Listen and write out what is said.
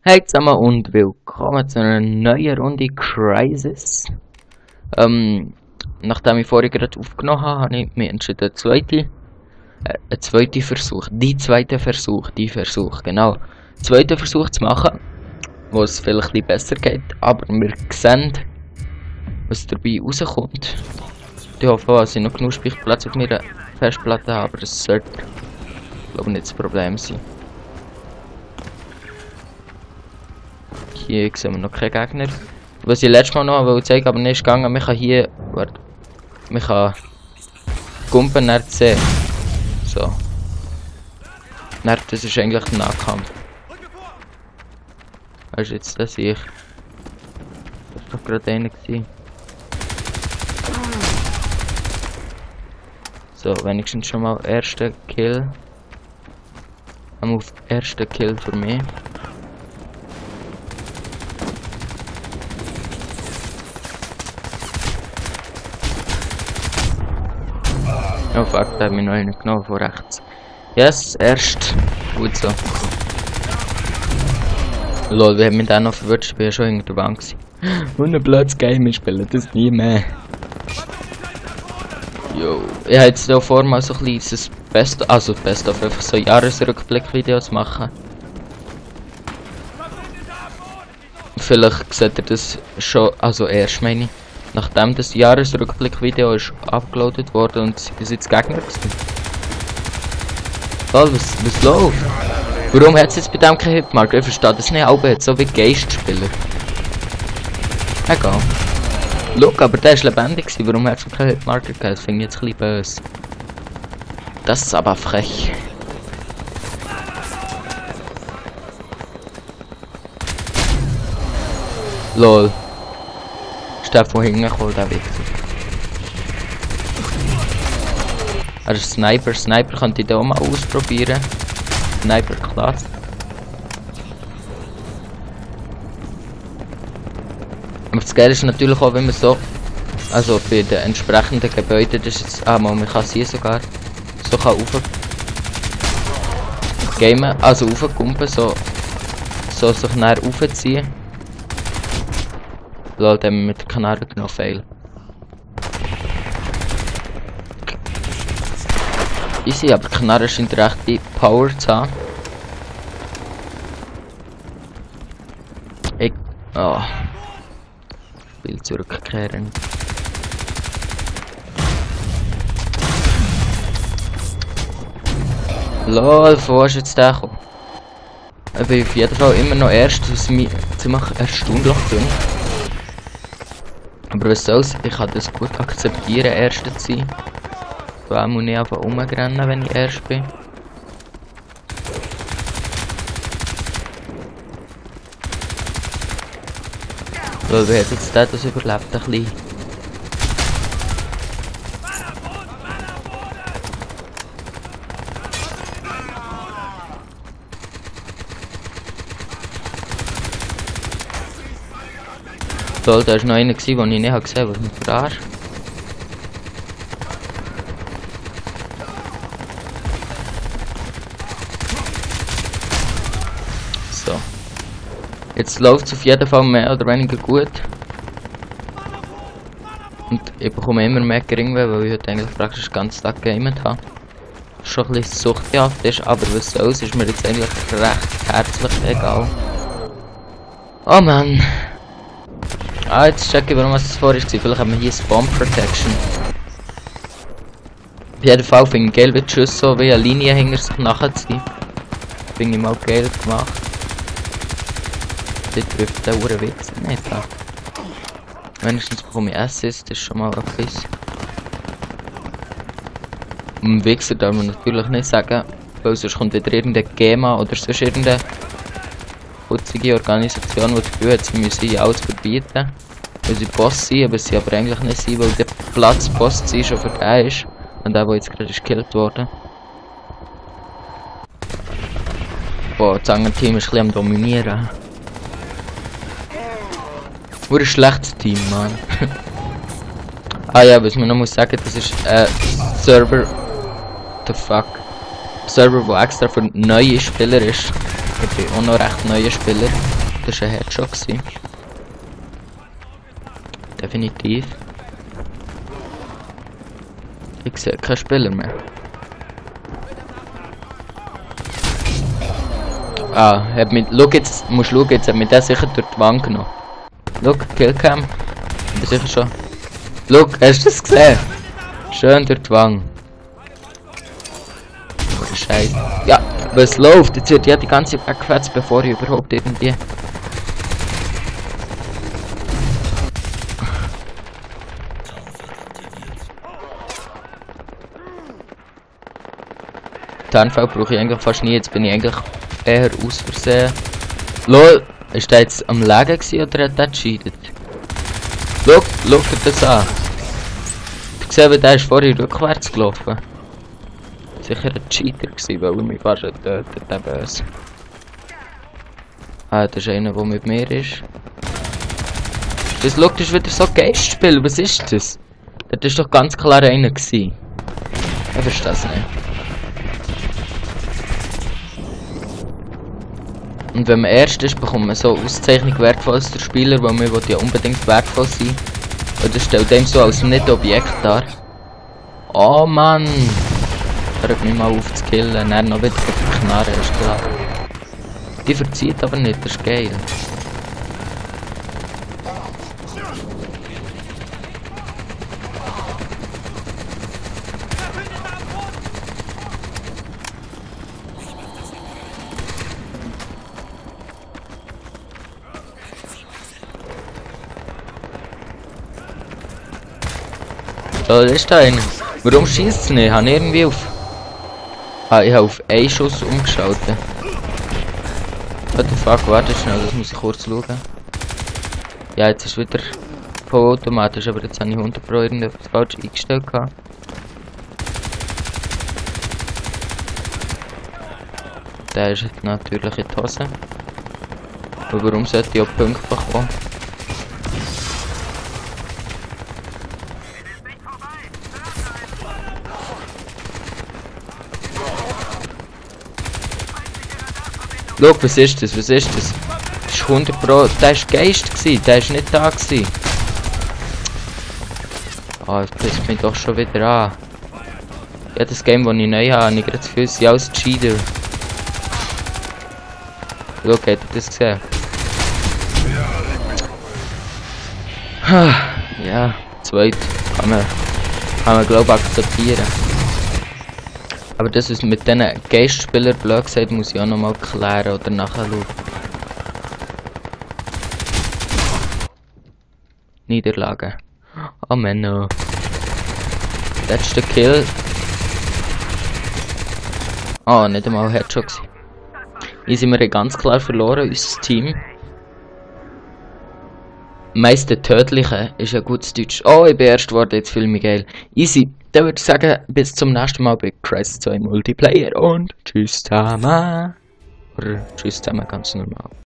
Hey zusammen und willkommen zu einer neuen Runde Crysis. Nachdem ich vorher gerade aufgenommen habe, habe ich mich entschieden, den zweiten Versuch zu machen, wo es vielleicht ein bisschen besser geht, aber wir sehen, was dabei rauskommt. Ich hoffe, dass ich noch genug Speicherplatz auf meiner Festplatte habe, aber das sollte, glaube ich, nicht das Problem sein. Hier sehen wir noch keinen Gegner. Was ich letztes Mal noch zeigen, aber nicht gegangen. Man kann hier, man kann Gumpen sehen. So. Das ist eigentlich ein Nahkampf. Was ist jetzt das ich? Das war doch gerade einer gewesen. So, wenigstens schon mal erster Kill. Auf ersten Kill für mich. Oh fuck, da hat mich noch einer genommen von rechts. Yes, erst. Gut so. Lol, wir haben mich dann noch verwirrt, ich bin ja schon hinter der Bank gewesen. Und ein Platz Game spielen, das nie mehr. Jo, ich habe jetzt hier vor, mal so ein kleines Best-of, einfach so Jahresrückblick-Videos machen. Vielleicht seht ihr das schon, also erst meine ich. Nachdem das Jahresrückblick-Video ist abgeloadet worden und sie bis jetzt Gegner gewesen. Oh, was läuft? Warum hat es jetzt bei dem keinen Hitmarker? Ich verstehe das nicht, aber jetzt so wie Geistspieler. Egal. Look, aber der ist lebendig gewesen. Warum hat es keinen Hitmarker gegeben? Das finde ich jetzt ein bisschen böse. Das ist aber frech. Lol. Der von hinten kommt, der Wichser. Er ist Sniper. Sniper könnte ich da auch mal ausprobieren. Sniper Klasse. Aber das Geile ist natürlich auch, wenn man so, also bei den entsprechenden Gebäuden, das ist jetzt, man kann es hier sogar so kann gamen, also raufkumpen, so sich näher raufziehen. Lol, der mit der Kanaren genommen, fail. Easy, aber die Kanaren scheint recht die Power zu haben. Ich will zurückkehren. Lol, von wo ist jetzt der gekommen? Ich bin auf jeden Fall immer noch erst, was mich ziemlich erstaunlich finde. Aber was soll's, ich kann das gut akzeptieren, Erster zu sein. Vor allem muss ich einfach rumrennen, wenn ich erst bin. Weil wer hat jetzt das überlebt ein bisschen? Toll, da war noch einer, den ich nicht gesehen habe, was mich verarscht. So. Jetzt läuft es auf jeden Fall mehr oder weniger gut. Und ich bekomme immer mehr Geringweh, weil ich heute eigentlich praktisch den ganzen Tag gegamet habe. Schon ein bisschen suchthaft ist, aber was soll's, ist mir jetzt eigentlich recht herzlich egal. Oh Mann. Jetzt check ich, warum es vorher war. Vielleicht haben wir hier Spawn Protection. Auf jeden Fall finde ich geil, wie die Schüsse so wie eine Linie hinter sich nachziehen. Finde ich mal geil gemacht. Das trifft der Uhrenwitz nicht an. Wenigstens bekomme ich Assist, das ist schon mal etwas. Und Wichser darf man natürlich nicht sagen, weil sonst kommt wieder irgendein GEMA oder sonst irgendeine putzige Organisation, die das Gefühl hat, sie müssen hier alles verbieten. Weil sie Boss sind, aber sie aber eigentlich nicht sind, weil der Platz Boss zu sein schon vergeben ist. Und der jetzt gerade ist gekillt worden. Boah, das andere Team ist ein bisschen am Dominieren. Nur ein schlechtes Team, Mann. Ja, was man noch muss sagen, das ist Server. The fuck. Server, der extra für neue Spieler ist. Ich bin auch noch recht neuer Spieler. das war ein Headshot gewesen. Definitiv. Ich sehe keinen Spieler mehr. Ah, hat mit, schau jetzt, musst schauen, jetzt hat mich der sicher durch die Wand genommen. Schau, Killcam. Hat er sicher schon. Schau, hast du das gesehen? Schön durch die Wand. Oh, Scheiße. Ja, was läuft? Jetzt wird ja die ganze Zeit weggefetzt, bevor ich überhaupt irgendwie... Tarnfeld brauche ich eigentlich fast nie, jetzt bin ich eigentlich eher aus Versehen. LOL, ist der jetzt am Legen gewesen oder hat der gescheitert? Schau dir das an. Du siehst, der ist vorher rückwärts gelaufen. Sicher ein Cheater gewesen, weil er mich fast getötet hat, der Böse. Ah, das ist einer, der mit mir ist. Das ist wieder so ein Geistspiel, was ist das? Das war doch ganz klar einer gewesen. Ich verstehe das nicht. Und wenn man erst ist, bekommt man so Auszeichnung wertvollster Spieler, weil man ja unbedingt wertvoll sein. Oder stellt dem so als Nicht-Objekt dar. Oh Mann! Hört mich mal auf zu killen, dann noch wieder Knarre, ist klar. Die verzieht aber nicht, das ist geil. Da ist da einer. Warum schießt es nicht? Ich habe irgendwie auf... Ah, ich habe auf einen Schuss umgeschaltet. What the fuck, warte schnell, das muss ich kurz schauen. Ja, jetzt ist wieder vollautomatisch, aber jetzt habe ich 100 Pro irgendetwas falsch eingestellt gehabt. Der ist jetzt natürlich in die Hose. Aber warum sollte ich auch Punkte bekommen? Schau, was ist das? Was ist das? Das ist 100 Pro. Der war Geist gewesen, der war nicht da gewesen. Ah, das pisst mich doch schon wieder an. Ja, das Game, das ich neu habe, ich gerade das Gefühl, sie alles Cheater. Schau, habt ihr das gesehen? Ja, zweit kann man glaube ich akzeptieren. Aber das ist mit diesen Geistspielern blöd gesagt, muss ich auch nochmal klären oder nachschauen. Niederlage. Oh Menno. Letzter Kill. Oh, nicht einmal Headshot gewesen. Hier sind wir ganz klar verloren, unser Team. Meiste Tödliche ist ein gutes Deutsch. Oh, ich bin erst geworden, jetzt fühle ich mich geil. Easy. Dann würde ich sagen, bis zum nächsten Mal bei Crysis 2 Multiplayer und tschüss zusammen. Oder tschüss zusammen, ganz normal.